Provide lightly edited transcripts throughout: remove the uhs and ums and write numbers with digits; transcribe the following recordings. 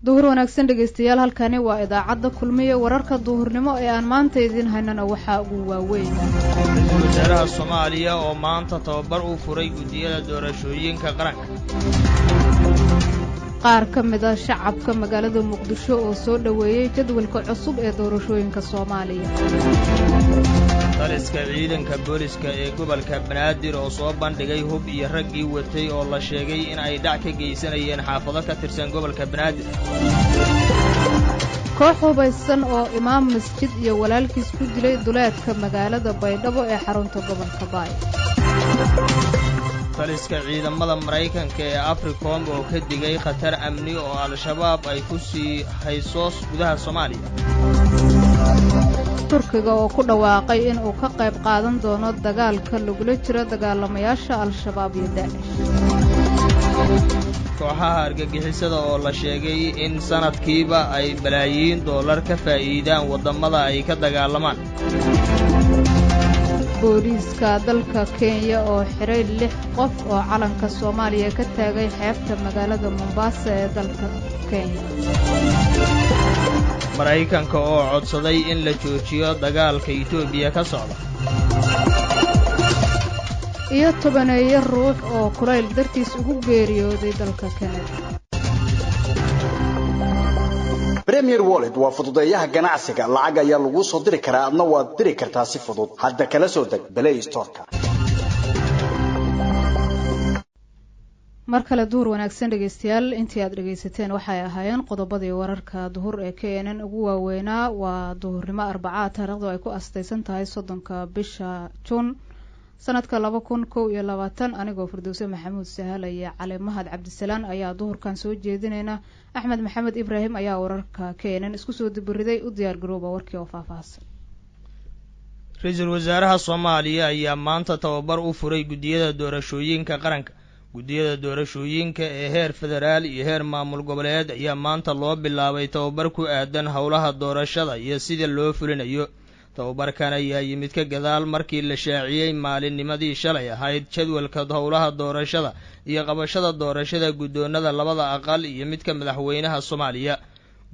Duhur wanaagsan dhegeystayaal, halkani waa idaacadda Kulmiye. Wararka duhurnimo ee aan maanta idiin haynana waxaa ugu waaweyn: Ra-iisul wasaaraha Soomaaliya oo maanta tababar u furay guddiyada doorashooyinka qaranka. Qaar ka mida shacabka magaalada Muqdisho oo soo dhoweeyey jadwalka cusub ee doorashooyinka Soomaaliya. Taliska ciidanka booliska ee gobolka Banaadir oo soo bandhigay hub iyo raggii watay oo la sheegay in ay dhac ka geysanayeen xaafado ka tirsan gobolka Banaadir. Koox hubaysan oo imaam masjid iyo walaalkiis ku dilay duleedka magaalada Baydhabo ee xarunta gobolka Baay. Taliska ciidamada Maraykanka ee Africom oo ka digay khatar amni oo Al-Shabaab ay ku sii hayso gudaha Soomaaliya. Turkiga oo ku dhawaaqay in uu ka qayb qaadan doono dagaalka lagula jiro dagaalamayaasha Al-Shabaab iyo Daacish. Kooxaha argagixisada oo la sheegay in sanadkiiba ay balaayiin dollar ka faa'iidaan waddamada ay ka dagaalamaan. Booliiska dalka Kenya oo xidhay lix qof oo calanka Soomaaliya ka taagay xeebta magaalada Mombaasa ee dalka Kenya. Maraykanka oo codsaday in la joojiyo dagaalka Itoobiya ka socda. Iyo tobaneeyo ruux oo kulayl dartiis ugu geeriyooday dalka Kanada. Premier Wallet waa fududeeyaha ganacsiga. Lacag ayaa laguu soo diri karaa, adna waad diri kartaa si fudud. Hadda kala soo deg Play Storeka. Mar kale duhur wanaagsan dhegeystayaal. Intii aad dhegeysateen waxay ahaayeen qodobadii wararka duhur ee KNN ugu waaweynaa. Waa duhurnimo Arbacaa, taariikhdu ay ku astaysan tahay 30-ka bisha Juun sanadka 2021. Anigoo Firdowse Maxamuud Sahal iyo Cali Mahad Cabdisalaan ayaa duhurkan soo jeedinayna. Axmed Maxamed Ibraahim ayaa wararka KNN isku soo dibiriday. U diyaar garooba warkii oo faahfaahsan. Ra-iisul wasaaraha Soomaaliya ayaa maanta tababar u furay guddiyada doorashooyinka qaranka. Guddiyada doorashooyinka ee heer federaal iyo heer maamul goboleed ayaa maanta loo bilaabay tababar ku aadan howlaha doorashada iyo sida loo fulinayo. Tababarkan ayaa yimid ka gadaal markii la shaaciyey maalinnimadii shalay ahayd jadwalka howlaha doorashada iyo qabashada doorashada guddoonada labada aqal iyo midka madaxweynaha Soomaaliya.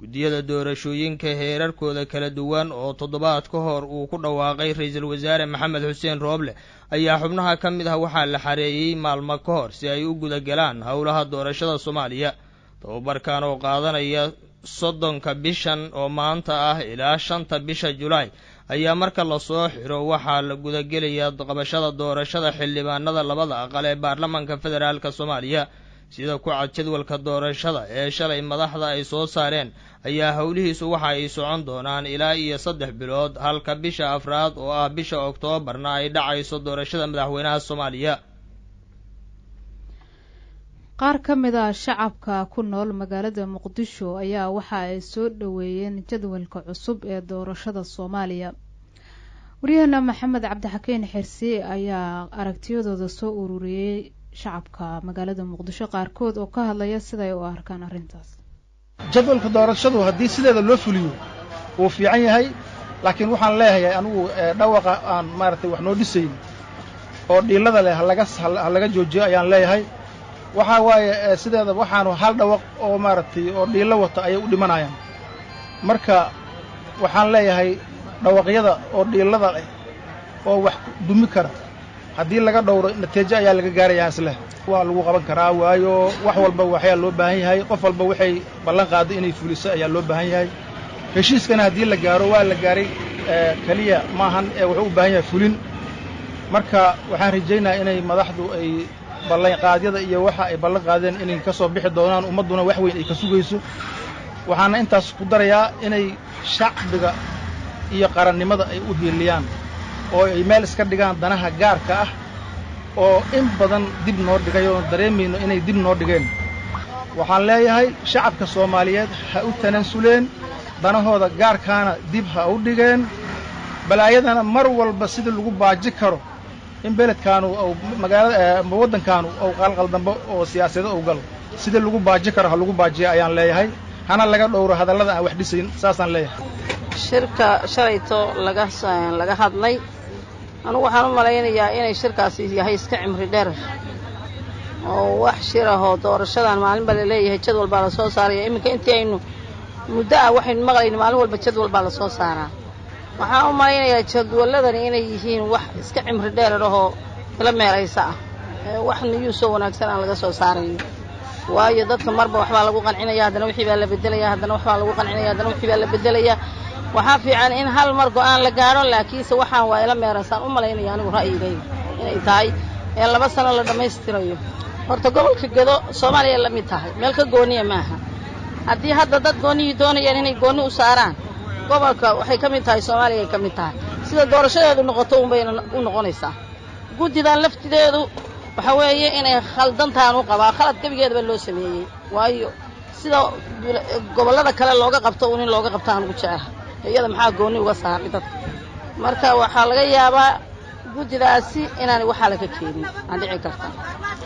Guddiyada doorashooyinka heerarkooda kala duwan oo toddobaad ka hor uu ku dhawaaqay ra-iisul wasaare Maxamed Xuseen Rooble ayaa xubnaha ka mid ah waxaa la xareeyey maalmo ka hor si ay u gudagalaan howlaha doorashada Soomaaliya. Tababarkan oo qaadanaya 30-ka bishan oo maanta ah ilaa 5-ta bisha Julaay ayaa marka lasoo xiro waxaa la gudagelayaa qabashada doorashada xildhibaanada labada aqal ee baarlamaanka federaalka Soomaaliya. Sida ku cad jadwalka doorashada ee shalay madaxda ay soo saareen ayaa howlihiisu waxa ay socon doonaan ilaa iyo 3 bilood, halka bisha afraad oo ah bisha Oktoobarna ay dhacayso doorashada madaxweynaha Soomaaliya. Qaar ka mid a shacabka ku nool magaalada Muqdisho ayaa waxa ay soo dhoweeyeen jadwalka cusub ee doorashada Soomaaliya. Waryaheena Maxamed Cabdixakiin Xirsi ayaa aragtiyadooda soo ururiyey, shacabka magaalada Muqdisho qaarkood oo ka hadlaya siday u arkaan arrintaas. Jadwalka doorashadu haddii sideeda loo fuliyo wuu fiican yahay, laakiin waxaan leeyahay anigu dhawaqa aan maaragtay wax noo dhisayn oo dhiillada leh ha laga joojiyo ayaan leeyahay. Waxaa waaye sideeda waxaanu hal dhawaq oo maaragtay oo dhiillo wata ayay u dhimanayaan. Marka waxaan leeyahay dhawaqyada oo dhiillada leh oo wax dumi kara haddii laga dhowro, natiijo ayaa laga gaarayaa. Isleh waa lagu qaban karaa, waayo wax walba waxyaa loo baahan yahay, qof walba waxay ballan qaaday inay fuliso ayaa loo baahan yahay. Heshiiskana haddii la gaaro waa la gaaray keliya maahan ee wuxuu u baahan yahay fulin. Marka waxaan rajaynayaa inay madaxdu ay ballanqaadyada iyo waxa ay ballan qaadeen inay ka soo bixi doonaan, ummadduna wax weyn ay ka sugayso. Waxaana intaas ku darayaa inay shacbiga iyo qarannimada ay u hiiliyaan oo ay meel iska dhigaan danaha gaarka ah oo in badan dib noo dhigay oon dareemayno inay dib noo dhigeen. Waxaan leeyahay shacabka Soomaaliyeed ha u tanansuleen, danahooda gaarkaana dib ha u dhigeen, balaayadana mar walba sidii lagu baaji karo In beledkaanu ou magaalada ama waddankaanu ou qalqaldambo oo siyaasado ou galo, sida lagu baaji karo ha lagu baajiya ayaan leeyahay, hana laga dhowro hadallada aan wax dhisayn, saasaan leeyahay. Shirka shalayto laga hadlay, anugu waxaan u malaynayaa inay shirkaasi yahay iska cimri dheer oo wax shir ahoo doorashadan maalinba laleeyahay jadwal baa lasoo saaraya. Iminka intii aynu muddo ah waxaynu maqlayna maalin walba jadwal baa lasoo saaraa. Waxaan u malaynayaa jadwaladani inay yihiin wax iska cimri dheer ahoo kala meeraysa ah, wax niyuusoo wanaagsan aan laga soo saarayn, waayo dadka marba waxbaa lagu qancinaya, haddana wixii baa la bedelaya, haddana waxbaa lagu qancinaya, haddana wixii baa la bedelaya. Waxaa fiican in hal mar go'aan la gaadho, laakiinse waxaan waa ila meeraysaan u malaynaya anigu ra'yigayga inay tahay ee 2 sano la dhammaystirayo. Horta gobolka Gedo Soomaaliya la mid tahay, meel ka gooniya maaha. Haddii hadda dad goonihii doonayaan inay goonni u saaraan gobolka, waxay ka mid tahay Soomaaliya ay ka mid tahay. Sida doorashadeedu noqoto unbayna u noqonaysaa. Guddidan laftideedu waxa weeye inay khaldantaan u qabaa, khalad gebigeedaba loo sameeyey, waayo sida gobollada kale looga qabto uun in looga qabto aan ugu jecelahay. Iyada maxaa goonni uga saaray dadka? Marka waxaa laga yaabaa guddidaasi inaanay waxaala ka keenin aan dhici karta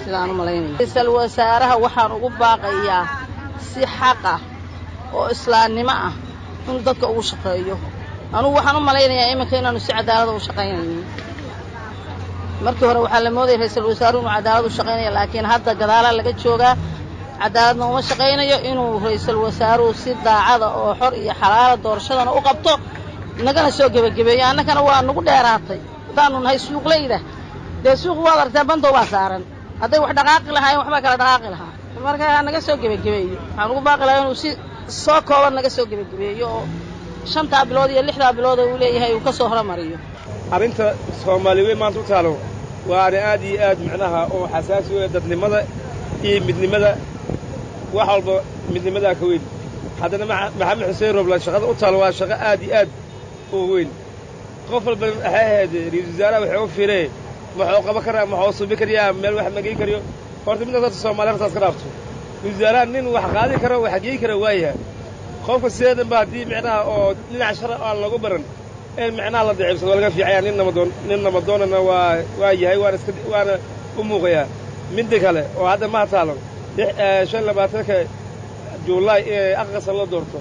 sidaan u malaynayo. Ra-iisul wasaaraha waxaan ugu baaqayaa si xaq ah oo islaamnimo ah inuu dadka ugu shaqeeyo. Anugu waxaan u malaynayaa iminka inaanu si cadaalada u shaqaynaynin. Markii hore waxaa la moodaya ra-iisul wasaaruhu inuu cadaalad u shaqaynaya, laakiin hadda gadaalaa laga joogaa, cadaaladna uma shaqaynayo. Inuu ra-iisul wasaaruhu si daacada oo xor iyo xalaala doorashadana u qabto, nagana soo gebagabeeyo. Annagana waa nagu dheeraatay haddaanu nahay suuqleyda. Dee suuq waad aragtaa, bandow baa saaran. Hadday wax dhaqaaqi lahaayeen waxbaa kala dhaqaaqi lahaa. Marka naga soo gebagabeeyo. Waxaan ugu baaqi lahaa inuu si soo kooban naga soo gebagabeeyo oo 5taa bilood iyo 6daa bilood oo uu leeyahay uu ka soo horumariyo. Arrinta Soomaali weyn maanta u taalo waa arrin aad iyo aad micnaha oo xasaasi u dadnimada iyo midnimada, wax walba midnimadaa ka weyn. Haddana Maxamed Xuseen Roobla shaqada u taalo waa shaqo aad iyo aad u weyn. Qof walba waxay ahayd ra-iisul wasaaraha waxay u fiiree maxuu qaban karaa, maxuu subi karayaa, meel wax ma geyn kariyo. Horta middaas horta Soomaaliya hortaas ka dhaafto. Ra-iisul wasaaraha nin wax qaadi karo, wax geyi kara waayahay. Qofka sideedan ba haddii micnaha oo dhinaca shar aan lagu baran in micnaha la daciifsado waa laga fiicaya. Nin namadoon, nin namadoonana waa yahay, waana iska waana u muuqayaa. Midda kale oo hadda maha taalo 25-ka Juulaay ee aqalka la doorto,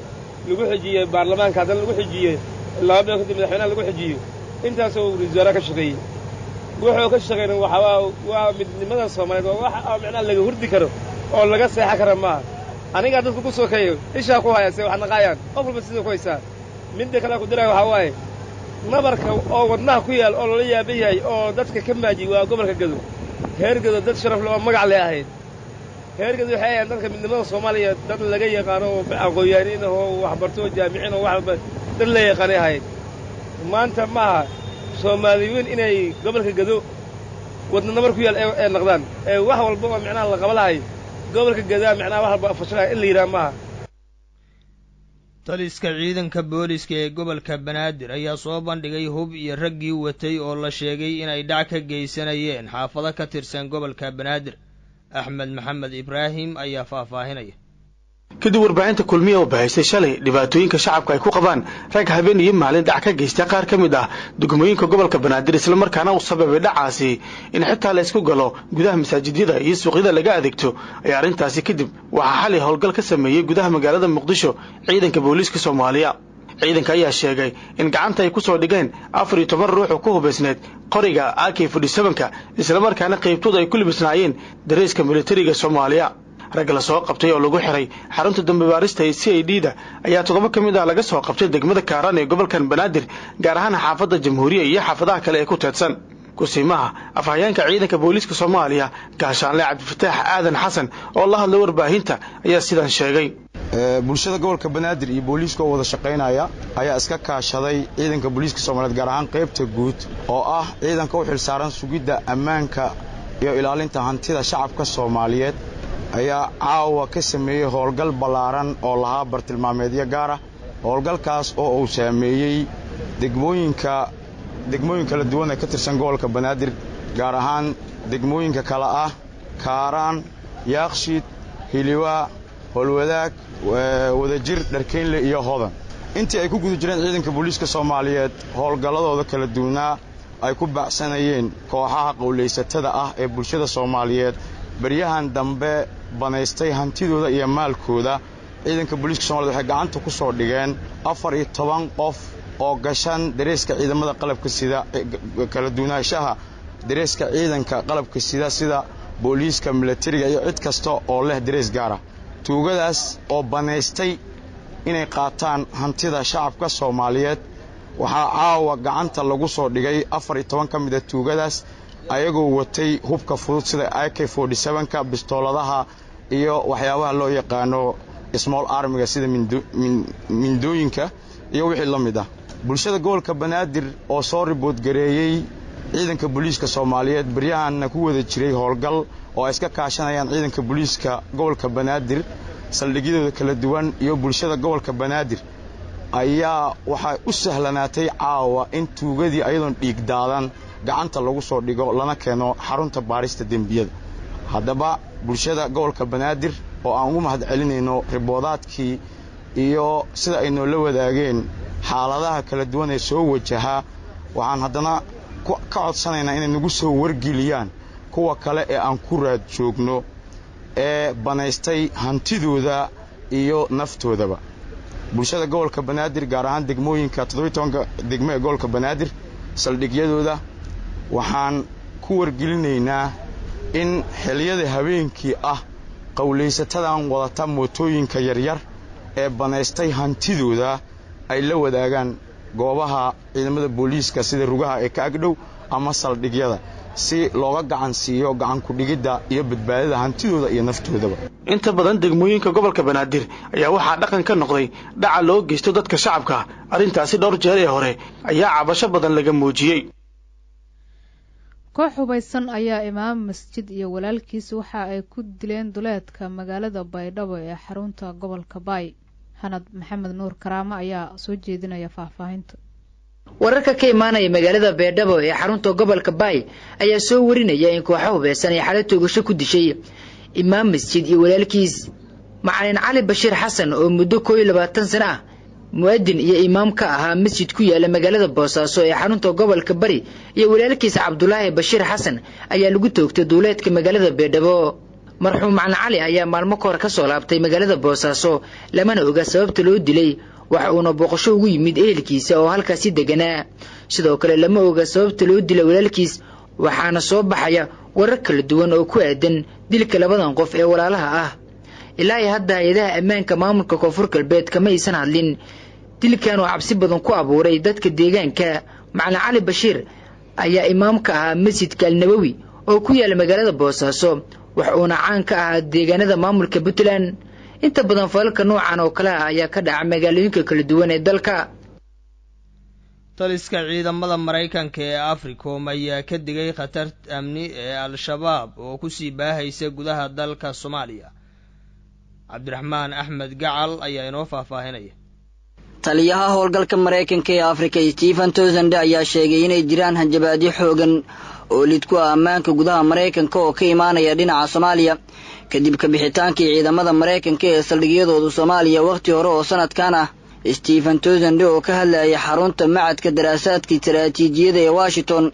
lagu xijiyey baarlamaanka, haddana lagu xijiyey 2 bilood kadib madaxweynaha lagu xijiyey. Intaasoo ra-iisul wasaaraha ka shaqeeyey, wuxuu ka shaqeynay waxaa waa midnimada Soomaaliyeed. Waa wax oo micnaha laga hurdi karo oo laga seexan kara maaha. Anigaa dadka ku sokeeyo ishaa ku haya se wax naqaayaan, qof walba sidai ku haysaa. Midda kale ku diraya waxaa waaye nabarka oo wadnaha ku yaal oo lala yaaban yahay oo dadka ka maajiyey waa gobolka Gedo. Heer Gedo dad sharaf le oo magac leh ahayd. Heer Gedo waxay ahayd dadka midnimada Soomaaliya dad laga yaqaano oo aqoon-yahanin oo waxbarto oo jaamicin oo wax walba dad la yaqaanay ahayd. Maanta maaha Soomaaliyiin inay gobolka Gedo wadna nabar ku yaal ee naqdaan ee wax walba oo micnaha la qaba lahay gobolka Gedaa micnaha wax walba fashalaya in la yidhaha maaha. Taliska ciidanka booliska ee gobolka Banaadir ayaa soo bandhigay hub iyo raggii watay oo la sheegay inay dhac ka geysanayeen xaafado ka tirsan gobolka Banaadir. Axmed Maxamed Ibraahim ayaa faahfaahinaya. Kadib warbaahinta Kulmiya oo bahaysay shalay dhibaatooyinka shacabka ay ku qabaan rag habeen iyo maalin dhac ka geysta qaar ka mid ah degmooyinka gobolka Banaadir, islamarkaana uu sababay dhacaasi in xitaa la isku galo gudaha masaajidyada iyo suuqyada laga adeegto, ayaa arrintaasi kadib waxaa xalay howlgal ka sameeyey gudaha magaalada Muqdisho ciidanka booliiska Soomaaliya. Ciidanka ayaa sheegay in gacanta ay ku soo dhigeen 14 ruux oo ku hubaysneed qoriga AK 47-ka, islamarkaana qaybtooda ay ku libisnaayeen dareeska militariga Soomaaliya. Ragga la soo qabtay oo lagu xiray xarunta dambibaarista ee CID da ayaa 7 ka mid ah laga soo qabtay degmada Kaaraan ee gobolkan Banaadir, gaar ahaan xaafadda Jamhuuriya iyo xaafadaha kale ee ku teedsan. Kusiimaha afhayeenka ciidanka booliiska Soomaaliya, gaashaanle Cabdifataax Aadan Xasan, oo la hadlay warbaahinta ayaa sidan sheegay. Bulshada gobolka Banaadir iyo booliiska oo wada shaqaynaya ayaa iska kaashaday ciidanka booliiska Soomaaliyeed, gaar ahaan qaybta guud oo ah ciidanka u xilsaaran sugidda ammaanka iyo ilaalinta hantida shacabka Soomaaliyeed, ayaa caawa ka sameeyey howlgal ballaaran oo lahaa bartilmaameedyo gaar ah. Howlgalkaas oo uu saameeyey degmooyinka degmooyin kala duwan ee ka tirsan gobolka Banaadir, gaar ahaan degmooyinka kale ah Kaaraan, Yaaqshiid, Hiliwaa, Howlwadaag, Wadajir, Dharkeynle iyo Hodan. Intii ay ku guda jireen ciidanka booliiska Soomaaliyeed howlgalladooda kala duwanaa, ay ku baacsanayeen kooxaha qowlaysatada ah ee bulshada Soomaaliyeed baryahan dambe banaystay hantidooda iyo maalkooda. Ciidanka booliiska Soomaaliyeed waxay gacanta ku soo dhigeen 14 qof oo gashan dareeska ciidamada qalabka sida, kala duwanaanshaha dareeska ciidanka qalabka sida sida booliiska, militariga iyo cid kasta oo leh darees gaar ah. Tuugadaas oo banaystay inay qaataan hantida shacabka Soomaaliyeed waxaa caawa gacanta lagu soo dhigay 14 ka mid ah tuugadaas, ayagoo watay hubka fudud sida AK-47ka, bistooladaha iyo waxyaabaha loo yaqaano small armiga sida mindooyinka iyo wixii la mid ah. Bulshada gobolka Banaadir oo soo ribood gareeyey ciidanka booliiska Soomaaliyeed baryahanna ku wada jiray howlgal oo ay iska kaashanayaan ciidanka booliiska gobolka Banaadir saldhigyadooda kala duwan iyo bulshada gobolka Banaadir, ayaa waxaa u sahlanaatay caawa in tuugadii ayadoon dhiig daadan gacanta lagu soo dhigo lana keeno xarunta baarista dembiyada. Haddaba bulshada gobolka Banaadir oo aan ugu mahad celinayno riboodaadkii iyo sida ay noola wadaageen xaaladaha kala duwan ee soo wajahaa, waxaan haddana ka codsanaynaa inay nagu soo wargeliyaan kuwa kale ee aan ku raad joogno ee banaystay hantidooda iyo naftoodaba. Bulshada gobolka Banaadir, gaar ahaan degmooyinka 17ka degmo ee gobolka Banaadir saldhigyadooda, waxaan ku wargelinaynaa in xilliyada habeenkii ah qowlaysatadan wadata mootooyinka yaryar ee banaystay hantidooda ay la wadaagaan goobaha ciidamada booliiska sida rugaha ee ka agdhow ama saldhigyada, si looga gacan siiyo gacan ku-dhigidda iyo badbaadada hantidooda iyo naftoodaba. Inta badan degmooyinka gobolka Banaadir ayaa waxaa dhaqan ka noqday dhaca loo geysto dadka shacabka. Arrintaasi dhowr jeer ee hore ayaa cabasho badan laga muujiyey. Koox hubaysan ayaa imaam masjid iyo walaalkiis waxa ay ku dileen duleedka magaalada Baydhabo ee xarunta gobolka Baay. Hanad Maxamed Nuur Karaamo ayaa soo jeedinaya faahfaahinta. Wararka ka imaanaya magaalada Baydhabo ee xarunta gobolka Baay ayaa soo warinaya in kooxo hubeysan ay xalay toogasho ku dishay imaam masjid iyo walaalkiis Macalin Cali Bashiir Xasan oo muddo 21 sano ah mu'adin iyo imaam ka ahaa masjid ku yaala magaalada Boosaaso ee xarunta gobolka Bari, iyo walaalkiis Cabdulaahi Bashiir Xasan ayaa lagu toogtay duuleedka magaalada Baydhabo. Marxuum Macalin Cali ayaa maalmo ka hor ka soo laabtay magaalada Boosaaso, lamana oga sababta loo dilay, waxa uuna booqasho ugu yimid ehelkiisa oo halkaasi deganaa. Sidoo kale lama oga sababta loo dilay walaalkiis, waxaana soo baxaya warar kala duwan oo ku aadan dilka labadan qof ee walaalaha ah. Ilaa iyo hadda hay-adaha ammaanka maamulka Koonfur Galbeed kama aysan hadlin dilkan oo cabsi badan ku abuuray dadka deegaanka. Macalin Cali Bashiir ayaa imaamka ahaa masjidka Alnabowi oo ku yaala magaalada Boosaaso, wax uuna caan ka ahaa deegaanada maamulka Puntland. Inta badan falalka noocan oo kale ah ayaa ka dhaca magaalooyinka kala duwan ee dalka. Taliska ciidamada Maraykanka ee Africom ayaa ka digay khatar amni ee Al-Shabaab oo kusii baahaysa gudaha dalka Soomaaliya. Cabdiraxmaan Axmed Gacal ayaa inoo faahfaahinaya. Taliyaha howlgalka Maraykanka ee Afrika Stephen Towsande ayaa sheegay inay jiraan hanjabaadyo xoogan oo lid ku ah ammaanka gudaha Maraykanka oo ka imaanaya dhinaca Soomaaliya kadib kabixitaankii ciidamada Maraykanka ee saldhigyadoodu Soomaaliya wakhti hore oo sanadkan ah. Stephen Towsande oo ka hadlayay xarunta macadka daraasaadka istaraatiijiyada ee Washington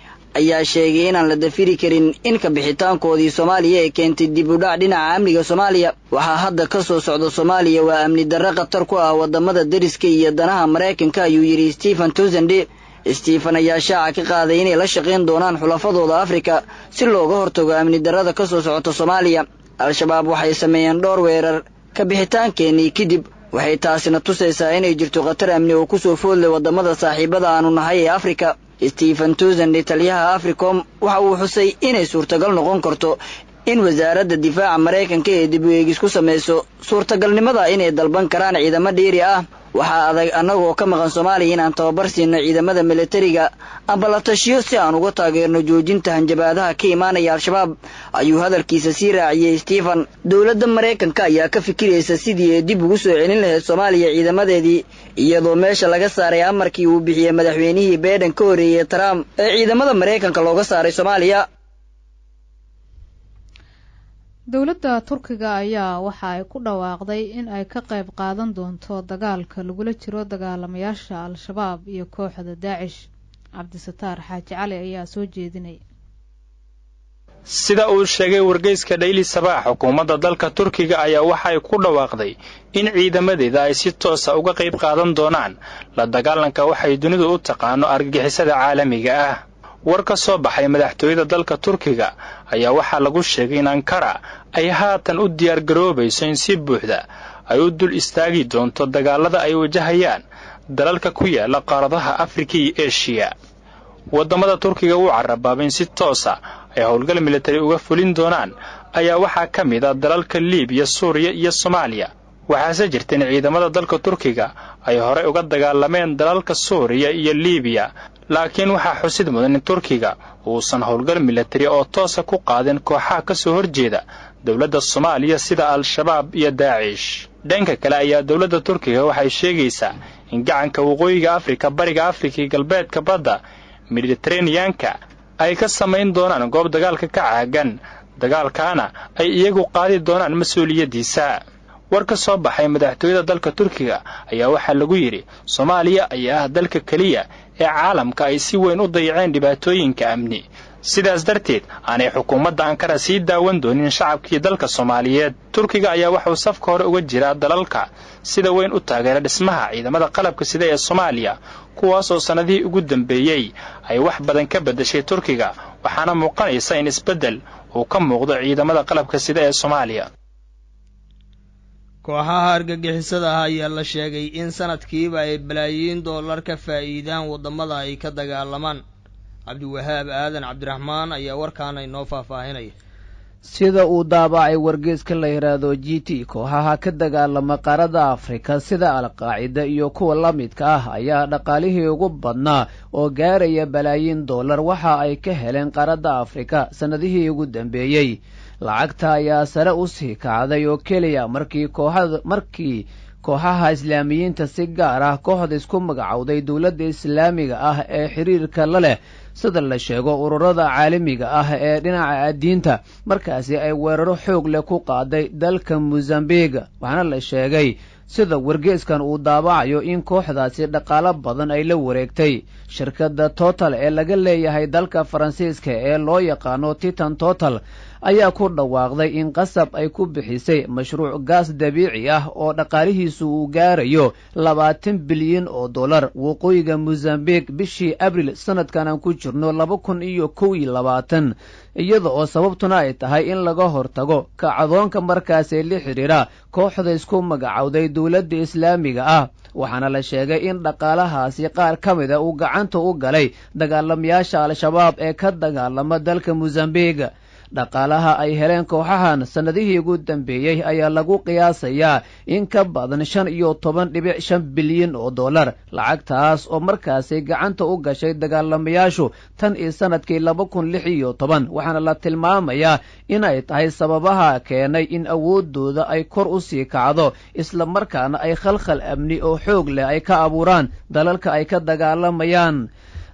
ayaa sheegay inaan la dafiri karin in kabixitaankoodii Soomaaliya ay keentay dib u dhac dhinaca amniga Soomaaliya. Waxaa hadda ka soo socda Soomaaliya waa amni darro khatar ku ah wadamada deriska iyo danaha Maraykanka, ayuu yidhi Stephen Towsande. Stephen ayaa shaaca ka qaaday inay la shaqayn doonaan xulafadooda Afrika si looga hortago amni darrada ka soo socota Soomaaliya. Al-Shabaab waxay sameeyeen dhowr weerar kabixitaankeenii kadib, waxay taasina tusaysaa inay jirto khatar amni oo kusoo foodlay wadamada saaxiibada aanu nahay ee Afrika. Stephen Towsande, taliyaha Africom, waxa uu xusay inay suurtagal noqon karto in wasaaradda difaaca Maraykanka ee dib u eegis ku samayso suurtagalnimada inay dalban karaan ciidamo dheeri ah. Waxaa adag annagoo ka maqan Soomaaliya inaan tababar siino ciidamada militariga amba la tashiyo si aan uga taageerno joojinta hanjabaadaha ka imaanaya Al-Shabaab, ayuu hadalkiisa sii raaciyey Stephen. Dowladda Maraykanka ayaa ka fikiraysa sidii ay dib ugu soo celin lahayd Soomaaliya ciidamadeedii, iyadoo meesha laga saaray amarkii uu bixiyey madaxweynihii Biden ka horreeyey Trump ee ciidamada Maraykanka looga saaray Soomaaliya. Dowladda Turkiga ayaa waxa ay ku dhawaaqday in ay ka qayb qaadan doonto dagaalka lagula jiro dagaalamayaasha Al-Shabaab iyo kooxda Daacish. Cabdisataar Xaaji Cali ayaa soo jeedinaya. Sida uu sheegay wargeyska Daily Sabaax, xukuumadda dalka Turkiga ayaa waxay ku dhawaaqday in ciidamadeeda ay si toosa uga qayb qaadan doonaan la dagaalanka waxay dunidu u taqaano argagixisada caalamiga ah. War ka soo baxay madaxtooyada dalka Turkiga ayaa waxaa lagu sheegay in Ankara ay haatan u diyaargaroobayso in si buuxda ay u dul istaagi doonto dagaalada ay wajahayaan dalalka ku yaala qaaradaha Afrika iyo Eshiya. Waddamada Turkiga u carabaaba in si toosa ay howlgal militari uga fulin doonaan ayaa waxaa ka mid ah dalalka Liibiya, Suuriya iyo Soomaaliya. Waxaase jirta in ciidamada dalka Turkiga ay horey uga dagaalameen dalalka Suuriya iyo Liibiya, laakiin waxaa xusid mudan in Turkiga uusan howlgal militari oo toosa ku qaadin kooxaha ka soo horjeeda dowladda Soomaaliya sida Al-Shabaab iyo Daacish. Dhanka kale ayaa dowladda Turkiga waxay sheegaysaa in gacanka waqooyiga Afrika, bariga Afrika iyo galbeedka badda Mediteraneanka ay ka samayn doonaan goob dagaalka ka caagan, dagaalkaana ay iyagu qaadi doonaan mas-uuliyaddiisa. War ka soo baxay madaxtooyada dalka Turkiga ayaa waxaa lagu yidhi Soomaaliya ayaa ah dalka keliya ee caalamka ay si weyn u dayaceen dhibaatooyinka amni, sidaas darteed aanay xukuumadda Ankara sii daawan doonin shacabkii dalka Soomaaliyeed. Turkiga ayaa waxauu safka hore uga jiraa dalalka sida weyn u taageera dhismaha ciidamada qalabka sida ee Soomaaliya, kuwaas oo sannadihii ugu dambeeyey ay wax badan ka beddeshay Turkiga, waxaana muuqanaysa in isbeddel uu ka muuqdo ciidamada qalabka sida ee Soomaaliya. Kooxaha argagixisada ah ayaa la sheegay in sanadkiiba ay balaayiin dollar ka faa'iidaan waddamada ay ka dagaalamaan. Cabdiwahaab Aadan Cabdiraxmaan ayaa warkaana inoo faahfaahinaya. Sida uu daabacay wargeyska la yidhaahdo G T, kooxaha ka dagaalama qaaradda Afrika sida Alqaacida iyo kuwa la midka ah ayaa dhaqaalihii ugu badnaa oo gaaraya balaayiin dollar waxa ay ka heleen qaaradda Afrika sannadihii ugu dambeeyey. Lacagta ayaa sare u sii kacday oo keliya markii kooxaha islaamiyiinta, si gaar ah kooxda isku magacowday dowladda islaamiga ah ee xiriirka la leh sida la sheego ururada caalamiga ah ee dhinaca diinta, markaasi ay weeraro xoog leh ku qaaday dalka Mosambique. Waxaana la sheegay sida wargeeskan uu daabacayo in kooxdaasi dhaqaalo badan ay la wareegtay. Shirkadda Total ee laga leeyahay dalka Faransiiska ee loo yaqaano Titan Total ayaa ku dhawaaqday in qasab ay ku bixisay mashruuc gaas dabiici ah oo dhaqaalihiisu uu gaarayo 20 bilyan oo dollar waqooyiga Mosambique bishii Abril sanadkan aan ku jirno 2021, iyada oo sababtuna ay tahay in laga hortago kacdoonka markaasi la xidhiira kooxda isku magacowday dowladda islaamiga ah. Waxaana la sheegay in dhaqaalahaasi qaar ka mida uu gacanta u galay dagaalamayaasha Al-Shabaab ee ka dagaalama dalka Mosambique. Dhaqaalaha ay heleen kooxahan sannadihii ugu dambeeyey ayaa lagu qiyaasayaa in ka badan 15.5 bilyan oo dollar, lacagtaas oo markaasi gacanta u gashay dagaalamayaashu tan iyo sanadkii 2016. Waxaana la tilmaamayaa in ay tahay sababaha keenay in awooddooda ay kor u sii kacdo, isla markaana ay khalkhal amni oo xoog leh ay ka abuuraan dalalka ay ka dagaalamayaan.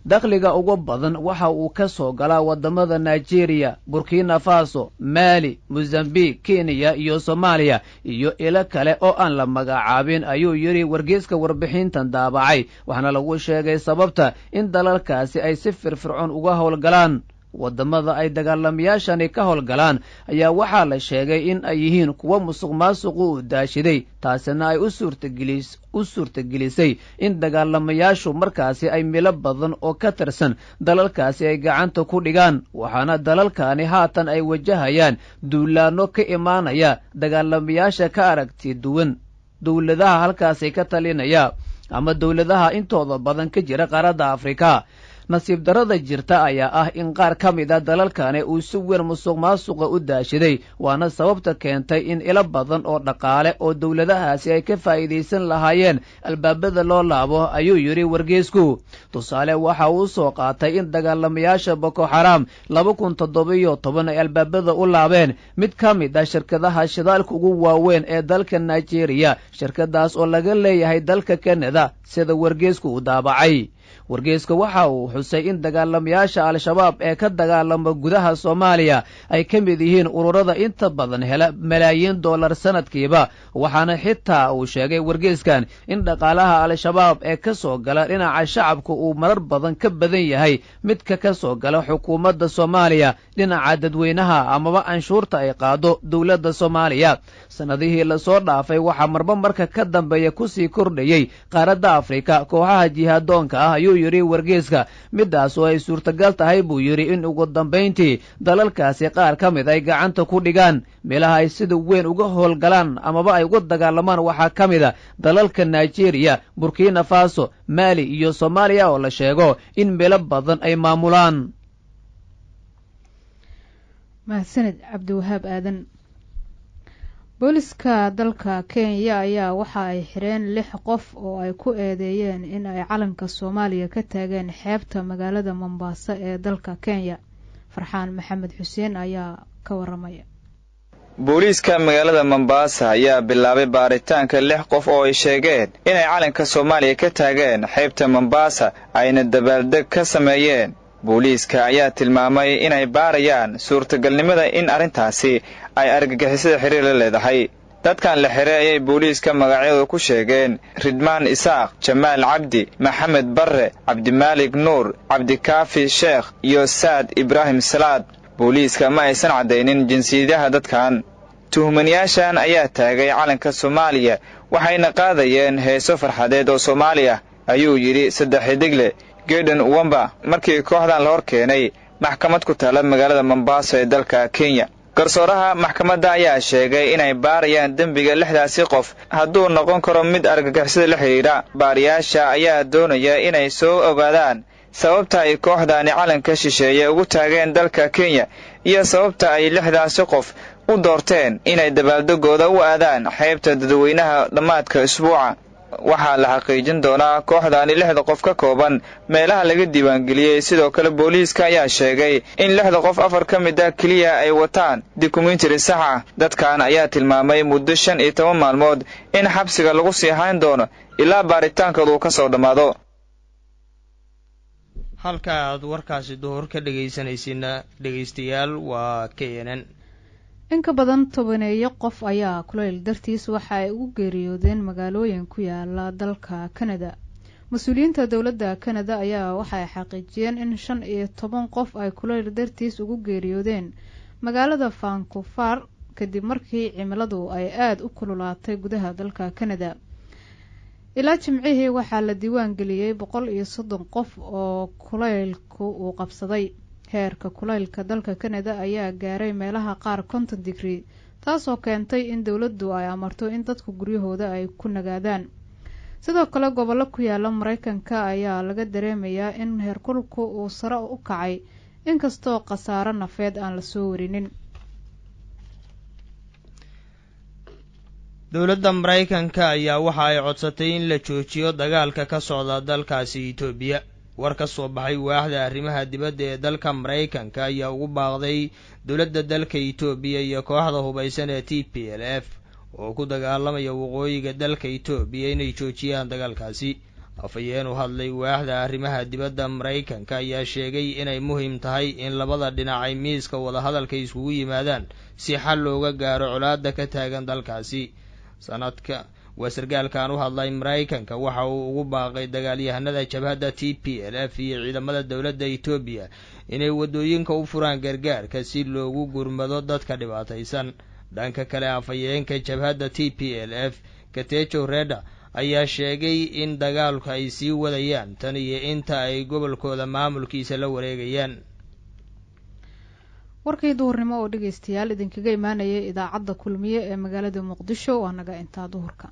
Dakhliga ugu badan waxa uu ka soo galaa waddamada Nigeria, Burkina Faso, Mali, Mozambique, Kenya iyo Soomaaliya iyo ilo kale oo aan la magacaabin, ayuu yidhi wargeyska warbixintan daabacay. Waxaana lagu sheegay sababta in dalalkaasi ay si firfircoon uga howlgalaan. Waddamada ay dagaalamayaashani ka howlgalaan ayaa waxaa la sheegay in ay yihiin kuwo musuq maasuqu uu daashiday, taasina ay u suurtagelisay in dagaalamayaashu markaasi ay milo badan oo ka tirsan dalalkaasi ay gacanta ku dhigaan. Waxaana dalalkani haatan ay wajahayaan duulaano ka imaanaya dagaalamayaasha ka aragti duwan dowladaha halkaasi ka talinaya ama dowladaha intooda badan ka jira qaaradda Afrika. Nasiib darrada jirta ayaa ah in qaar ka mid a dalalkani uu si weyn musuq maasuqa u daashaday, waana sababta keentay in ilo badan oo dhaqaale oo dowladahaasi ay ka faa'iidaysan lahaayeen albaabada loo laabo, ayuu yidhi wargeysku. Tusaale waxa uu soo qaatay in dagaalamayaasha Boko Xaraam 2017 ay albaabada u laabeen mid ka mid ah shirkadaha shidaalka ugu waaweyn ee dalka Nigeria, shirkadaas oo laga leeyahay dalka Kanada, sida wargeysku uu daabacay. Wargeyska waxa uu xusay in dagaalamayaasha Al-Shabaab ee ka dagaalama gudaha Soomaaliya ay ka mid yihiin ururada inta badan hela malaayiin dollar sanadkiiba, waxaana xitaa uu sheegay wargeyskan in dhaqaalaha Al-Shabaab ee ka soo gala dhinaca shacabka uu marar badan ka badan yahay midka ka soo gala xukuumadda Soomaaliya dhinaca dadweynaha amaba canshuurta ay qaado dowladda Soomaaliya. Sanadihii lasoo dhaafay waxaa marba marka ka dambeeya kusii kordhayey qaaradda Afrika kooxaha jihaadoonka ah, ayuu yidhi wargeyska, midaas oo ay suurtagal tahay, buu yidhi, in ugu dambayntii dalalkaasi qaar ka mid ay gacanta ku dhigaan. Meelaha ay sida weyn uga howlgalaan amaba ay uga dagaalamaan waxaa ka mid a dalalka Nigeria, Burkina Faso, Maali iyo Soomaaliya oo la sheego in meelo badan ay maamulaan. Mahadsaned, Cabdiwahaab Aadan. Booliska dalka Kenya ayaa waxa ay xireen lix qof oo ay ku eedeeyeen in ay calanka Soomaaliya ka taageen xeebta magaalada Mombasa ee dalka Kenya. Farxaan Maxamed Xuseen ayaa ka waramaya. Booliiska magaalada Mombasa ayaa bilaabay baaritaanka lix qof oo ay sheegeen inay calanka Soomaaliya ka taageen xeebta Mombasa, ayna dabaaldeg ka sameeyeen. Booliiska ayaa tilmaamay inay baarayaan suurtagalnimada in arrintaasi ay argagixisada xiriir la leedahay. Dadkan la xiray ayay booliiska magacyadooda ku sheegeen Ridmaan Isaaq, Jamaal Cabdi, Maxamed Barre, Cabdimaalik Nuur, Cabdikaafi Sheekh iyo Saad Ibraahim Salaad. Booliiska ma aysan caddaynin jinsiyadaha dadkan. Tuhmanayaashan ayaa taagay calanka Soomaaliya, waxayna qaadayeen heeso farxadeed oo Soomaali ah, ayuu yidhi saddex xidigle Geden Wamba markii kooxdan la hor keenay maxkamad ku taala magaalada Mombasa ee dalka Kenya. Garsooraha maxkamadda ayaa sheegay inay baarayaan dembiga lixdaasi qof hadduu noqon karo mid argagixisada la xidhiidha. Baariyaasha ayaa doonaya inay soo ogaadaan sababta ay kooxdani calanka shisheeye ugu taageen dalka Kenya iyo sababta ay lixdaasi qof u doorteen inay dabaaldegooda u aadaan xeebta dadweynaha dhammaadka isbuuca. Waxaa la xaqiijin doonaa kooxdani lixda qof ka kooban meelaha laga diiwaangeliyey. Sidoo kale booliiska ayaa sheegay in lixda qof afar ka mid ah keliya ay wataan dukumentary sax ah. Dadkan ayaa tilmaamay muddo 15 maalmood in xabsiga lagu sii hayn doono ilaa baaritaankooda uu ka soo dhammaado. Halka aad warkaasi duhur ka dhegaysanaysiina, dhegaystayaal, waa KNN. In ka badan tobaneeyo qof ayaa kulayl dartiis waxa ay ugu geeriyoodeen magaalooyin ku yaala dalka Canada. Mas-uuliyiinta dowladda Canada ayaa waxay xaqiijiyeen in 15 qof ay kulayl dartiis ugu geeriyoodeen magaalada Vancouver, kadib markii cimiladu ay aada u kululaatay gudaha dalka Canada. Ilaa Jimcihii waxaa la diiwaan geliyey 130 qof oo kulaylku uu qabsaday. Heerka kulaylka dalka Canada ayaa gaaray meelaha qaar 50 digrii, taasoo keentay in dowladdu ay amarto in dadku guryahooda ay ku nagaadaan. Sidoo kale gobollo ku yaala Mareykanka ayaa laga dareemayaa in heerkulku uu sare u kacay, inkastoo khasaaro nafeed aan lasoo warinin. Dowladda Maraykanka ayaa waxa ay codsatay in la joojiyo dagaalka ka socda dalkaasi Itoobiya. War ka soo baxay waaxda arrimaha dibadda ee dalka Maraykanka ayaa ugu baaqday dowladda dalka Itoobiya iyo kooxda hubaysan ee TPLF oo ku dagaalamaya waqooyiga dalka Itoobiya inay joojiyaan dagaalkaasi. Afhayeen u hadlay waaxda arrimaha dibadda Maraykanka ayaa sheegay inay muhiim tahay in labada dhinac ay miiska wadahadalka iskugu yimaadaan si xal looga gaaro colaadda ka taagan dalkaasi. Sanadka waa sargaalkan u hadlay Maraykanka waxa uu ugu baaqay dagaalyahanada jabhadda TPLF iyo ciidamada dowladda Itoobiya inay waddooyinka u furaan gargaarka si loogu gurmado dadka dhibaataysan. Dhanka kale, afhayeenka jabhadda TPLF Getachew Reda ayaa sheegay in dagaalku ay sii wadayaan tan iyo inta ay gobolkooda maamulkiisa la wareegayaan. Warkii duhurnimo oo dhegeystayaal idinkaga imaanayay idaacadda Kulmiye ee magaalada Muqdisho waa naga intaa duhurka.